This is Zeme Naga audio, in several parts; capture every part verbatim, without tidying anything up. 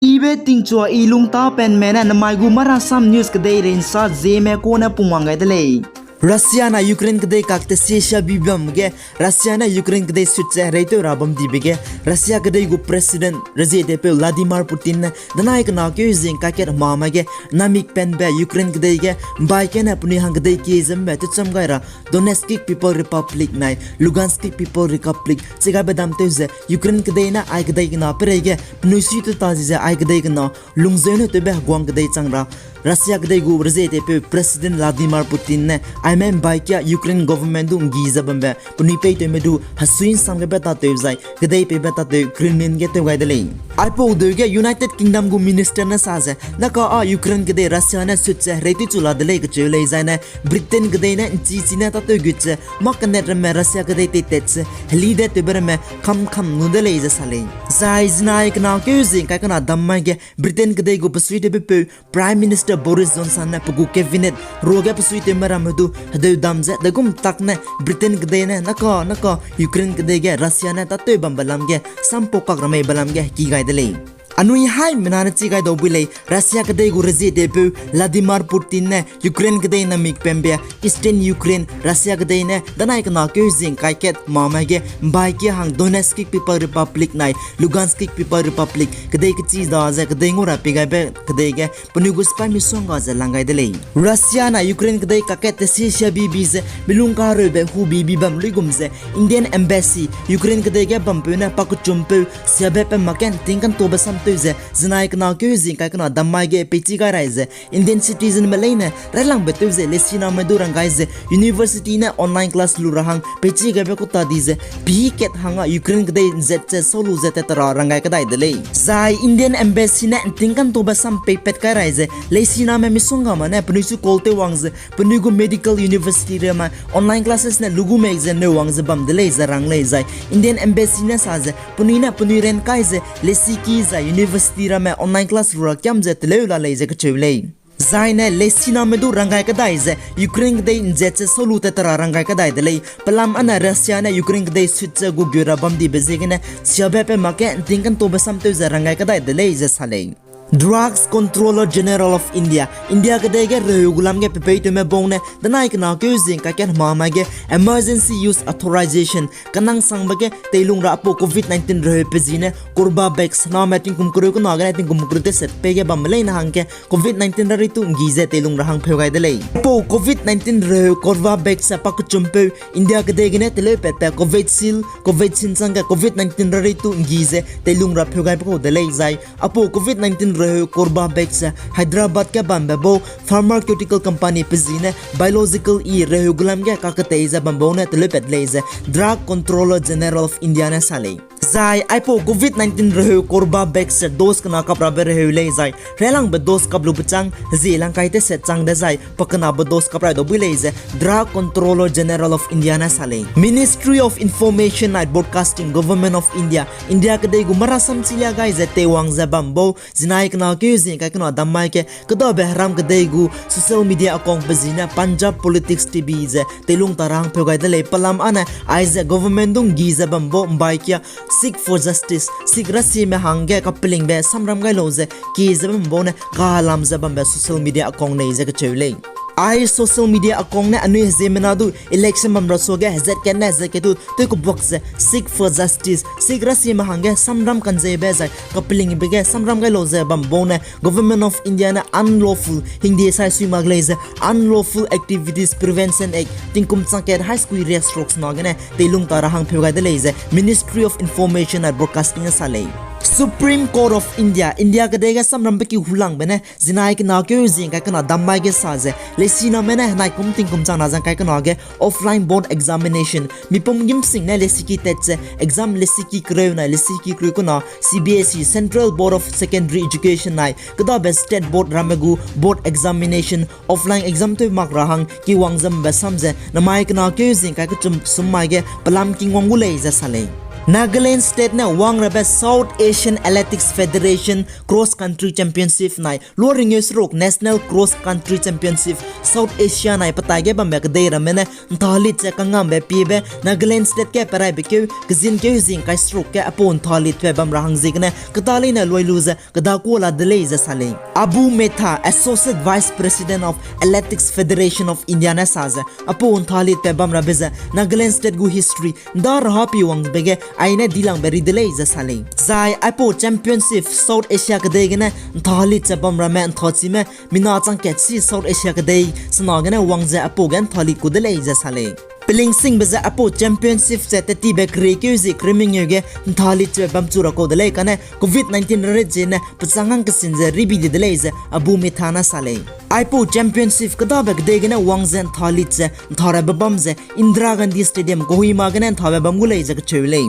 Ibe tingchua i lungtapenme ne namai gu Marasam News kedeirei nsa zieme kune pungwang gai de lei. Russia ne Ukraine kedei kak tesie siabi bam ge, Russia ne Ukraine kedei sut ze hereitew ra bam dibe ge, Russia kedei gu President rezietepeu Vladimir Putin ne danai kena keu zing kaiket hemamai ge, namik penbe Ukraine kedei ge mbai kene penui hang kedei kie zemme tewcham gai ra Donetsk People Republic nai Lugansk People Republic chigaibe dam tew ze Ukraine kedei ne ai kedei kena perei ge penui sui teta zi ze ai kedei kena lungzeu ne tewbe heguang kedei chang ra Russia kedei gu rezietepeu President Vladimir Putin ne aime mbai kia Ukraine government du nggi ze bambe penui peitewme du hesui nsam gebe tatew zai kedei peibe tatew Kremlin ge tew gai de lei. Aipau deu ge United Kingdom gu minister ne sa ze, naka a Ukraine kedei Russia ne sut ze hereitew chu la de lei kecheu lei zai ne Britain kedei ne nchi chi ne tatew gut ze mâ kenet ramme Russia kedei teitat ze heli de tewbe ramme kamkam nu de lei ze sa lei. Zai zinai kena keu zing kai kena dam mai ge Britain kedei gu besuitewbepeu Prime Minister Boris Johnson ne pe gu cabinet ruage besuitewme ramme du hedeu dam ze degum tak ne Britain kedei ne naka naka Ukraine kedei ge Russia ne tatew bambe lam ge sampau kak rameibe lam ge heki gai de lei. Anui haimena ne chi gai dau bui lei, Russia kedei gu rezietepeu Vladimir Putin ne Ukraine kedei namik penbe Eastern Ukraine, Russia kedei ne danai kena keu zing kaiket hemamai ge mbai kia hang Donetsk People Republic nai Lugansk People Republic kedei kechi da ze kedei ngau ra pi gaibe kedei ge penui gu sipai misongga ze lang gai de lei. Russia ne Ukraine kedei kakge tesie siabibi ze milung kareube hubibi bam luigum ze Indian Embassy Ukraine kedei ge bampeu ne pakechumpeu siabe pe mak ge nting kantabe samtew ze zinai kena keu zing kai kena dam mai ge peichi gai rai ze Indian citizenme leine railangbe tew ze lesiname du rang gai ze university ne online class lu ra hang peichi gaibe kuta di ze pi kat hang a Ukraine kedei nzat ze sau lu ze tat ra rang gai kadai de lei. Zai Indian Embassy ne nting kantabe sam peipat kai rai ze lesiname misonggame ne penui su call tew wang ze penui gu medical university ramme online classes ne lu gu mei ze neu wang ze bam de lei ze rang lei zai Indian Embassy ne sa ze penui ne penui ran kai ze lesiki zai university ramme online class lu ra kiam ze teleu la lei ze kacheu lei. Zai ne lesiname du rang gai kadai ze Ukraine kedei nzat ze sau lu tat ra rang gai kadai de lei. Pelam ane Russia ne Ukraine kedei sut ze gu geu ra bam dibe ziegene siabe pe mak ge nting kantabe samtew ze rang gai kadai de lei ze sa lei. Drugs Controller General of India, India kedei ge reheu gu lam ge pepeitewme bau ne danai kena keu zing kakge hemamai ge Emergency Use Authorization kanang sangbe ge teilung ra apau covid nineteen reheu pe zi ne Corbevax name tingkum kereu kena gene tingkum kereu teset pei ge bamme leine hangge covid nineteen rari tu nggi ze teilung ra hang pheu gai de lei. Apau covid nineteen reheu Corbevax ze pakechumpeu India kedei gene teleupatbe Covishield, Covaxin changge covid nineteen rari tu nggi ze teilung ra pheu gaibe kau de lei zai apau covid nineteen reheu Corbevax ze Hyderabad ge bambe bau pharmaceutical company pe zi ne biological e reheu gu lam ge kaketei ze bam bau ne teleupat lei ze Drug Controller General of India ne sa lei. Zai aipau covid nineteen reheu Corbevax ze dose kena kap rabe reheu lei zai railangbe dose kap lube chang zie lang kai teset chang dezai pakenabe dose kap rai dau bui lei ze Drug Controller General of India ne sa lei. Ministry of Information and Broadcasting, Government of India, India kedei gu marasam chilia gai ze teiwang ze bam bau zinai kena keu zing kai kena dam mai ge kedabe heram kedei gu social media account pe zi ne Punjab Politics T V ze teilung ta ra hang pheu gai de lei. Pelam ane aize government du nggi ze bam bau mbai kia Sikh for Justice, Sikh rasieme hangge kapelingbe samram gai lau ze kie ze bam bau ne kalam ze bambe social media account lei ze kacheu lei. Ai social media account ne anui heziemmena du election bam ra suage hezat kat ne hezat kat du tewkubuak ze Sikh for Justice, Sikh rasieme hangge samram kanzeibe zai kapelingbe ge samram gai lau ze bam bau ne Government of India ne unlawful hingde sai sui mak lei ze Unlawful Activities Prevention Act tingkum chang kat hai sekui riak seruk sena gene teilung ta ra hang pheu gai de lei ze Ministry of Information and Broadcasting ne sa lei. Supreme Court of India, India kedei ge samrambe ki hulangbe ne zinai kena keu zing kai kena dam mai ge sa ze lesiname ne henai kum tingkum chang na zang kai kena ge offline board examination, mipum gîmsing ne lesiki tat ze exam lesiki kereu nai lesiki kereu kena C B S E, Central Board of Secondary Education nai kedabe state board ramme gu board examination offline exam tew mak ra hang kiwang ze bambe sam ze namai kena keu zing kai kechum sum mai ge pelam kingwang gu lei ze sa lei. Nagaland State ne wangrabe South Asian Athletics Federation Cross Country Championship nai lua ringeu seruk National Cross Country Championship South Asia nai petai ge bambe kedei ramme ne nthalit ze kangambe piebe Nagaland State ge peraibe keu kezin keu zing kai seruk ge aipau nthalit twe bam ra hangziegene keda leine luai lu ze keda kua la de lei ze sa lei. Abu Metha, Associate Vice President of Athletics Federation of India ne sa ze, aipau nthalit twe bam rabe ze Nagaland State gu history nda raha pi wangbe ge aine dilangbe ri de lei ze sa lei. Zai aipau championship South Asia kedei gene nthalit ze bam ramme nthachime mina chang kat si South Asia kedei sena gene wang ze aipau ge nthalit ku de lei ze sa lei. Pelingsingbe ze aipau championship ze tetibe keriekeu zie kereu mengeu ge nthalit ze bam chu ra kau de lei kane covid nineteen rarit ziene pechang hang kesin ze ribi di de lei ze Abu Metha ne sa lei. Aipau championship kedabe kedei gene wang ze nthalit ze ntharabe bam ze Indira Gandhi Stadium Kohima gene nthabe bam gu lei ze kecheu lei.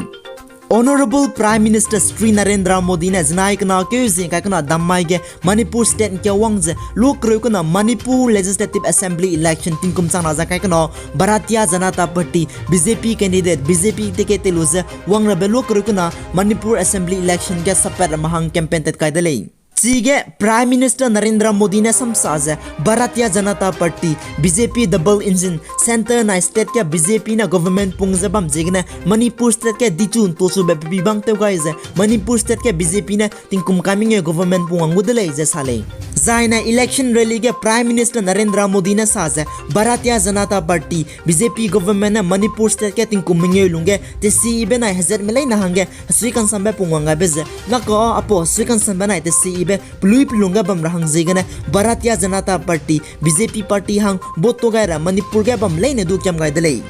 Honourable Prime Minister Shri Narendra Modi ne zinai kena keu zing kai kena dammai ge Manipur State ngkia wang ze lua kereu kena Manipur Legislative Assembly election tingkum chang na ze kai kena Bharatiya Janata Party, B J P candidate, B J P ticket te lu ze wangrabe lua kereu kena Manipur Assembly election ge sappat ramme hang campaign tat kai de lei. Chige Prime Minister Narendra Modi ne samsa ze Bharatiya Janata Party, B J P double engine, centre nai state ge B J P ne government pung ze bam ziegene Manipur state ge dichu ntochube pebi bang tew gai ze Manipur state ge B J P ne tingkum kai mengeu government pung wang gu de lei ze sa lei. Zaine election rally ge Prime Minister Narendra Modi ne sa ze Bharatiya Janata Party, B J P government ne Manipur state ge tingkum mengeu lungge tesibe nai hezatme leine hangge hesui kansambe pung wang gaibe ze, naka a aipau hesui kansambe nai tesibe pelui pelung ge bam ra hangziegene Bharatiya Janata Party, B J P party hang vote tu gai ra Manipur ge bam leine du kiam gai de lei.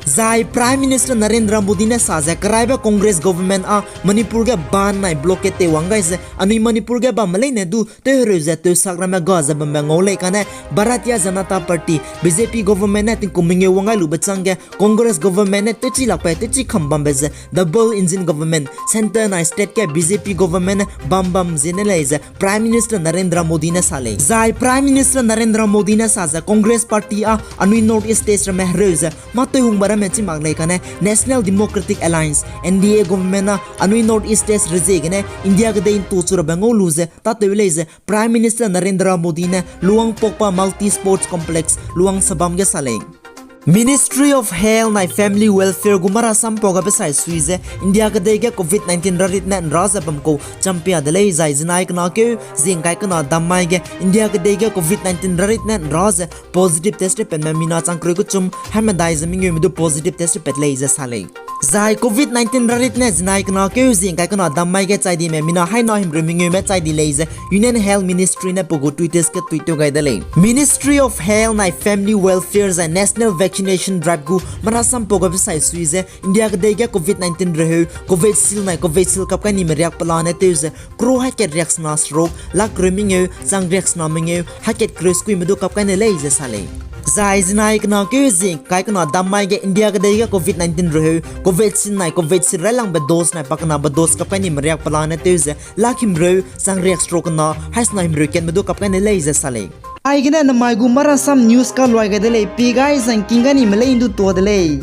Zai Prime Minister Narendra Modi ne sa ze keraibe Congress government a Manipur ge ban nai blockade tei wang gai ze anui Manipur ge bamme leine du tewhereu ze tewsak ramme ga ze bambe ngau lei kane Bharatiya Janata Party, B J P government ne tingkum mengeu wang gai lube changge Congress government ne tewchi lakbe tewchi kam bambe ze double engine government, centre nai state ge B J P government ne bam bam ziene lei ze Prime Minister Narendra Modi ne sa lei. Zai Prime Minister Narendra Modi ne sa ze Congress party a anui North East states ramme hereu ze mâ tewhungbe ramme chi mak lei kane National Democratic Alliance, N D A government a anui North East states reziegene India kedei ntochurabe ngau lu ze tâtew lei ze Prime Minister Narendra Modi ne Luang Prabha Multi Sports Complex, Luang Sabam ge sa lei. Ministry of Health nai Family Welfare gu marasam pau gabe sai sui ze India kedei ge covid nineteen rarit ne nra ze bam kau champia de lei zai zinai kena keu zing kai kena dammai ge India kedei ge covid nineteen rarit ne nra ze positive test repatme mina chang kereu kechum haimedai ze mengeume du positive test repat lei ze sa lei. Zai covid nineteen rarit ne zinai kena keu zing kai kena dammai ge chai dime mina haina himreu mengeume chai di lei ze Union Health Ministry ne pe gu Twitter ge tweet tew gai de lei. Ministry of Health nai Family Welfare zai National Vaccination Drive gu marasam pau gabe sai sui ze India kedei ge covid nineteen reheu Covishield nai Covishield kap kai nime riak pelane tew ze crore haikat riaksena seruk lakh kereu mengeu chang riaksena mengeu haikat kereu sekuime du kap kai ne lei ze sa lei. Zai zinai kena keu zing kai kena dammai ge India kedei ge covid nineteen reheu Covaxin nai Covishield railangbe dose nai pakenabe dose kap kai nime riak pelane tew ze lakh himreu chang riak seruk kena haisena himreu katme du kap kai ne lei ze sa lei. Aigene namai gu marasam news kaluai gai de lei, pi gai zangking gai nime lei ndu tua de lei.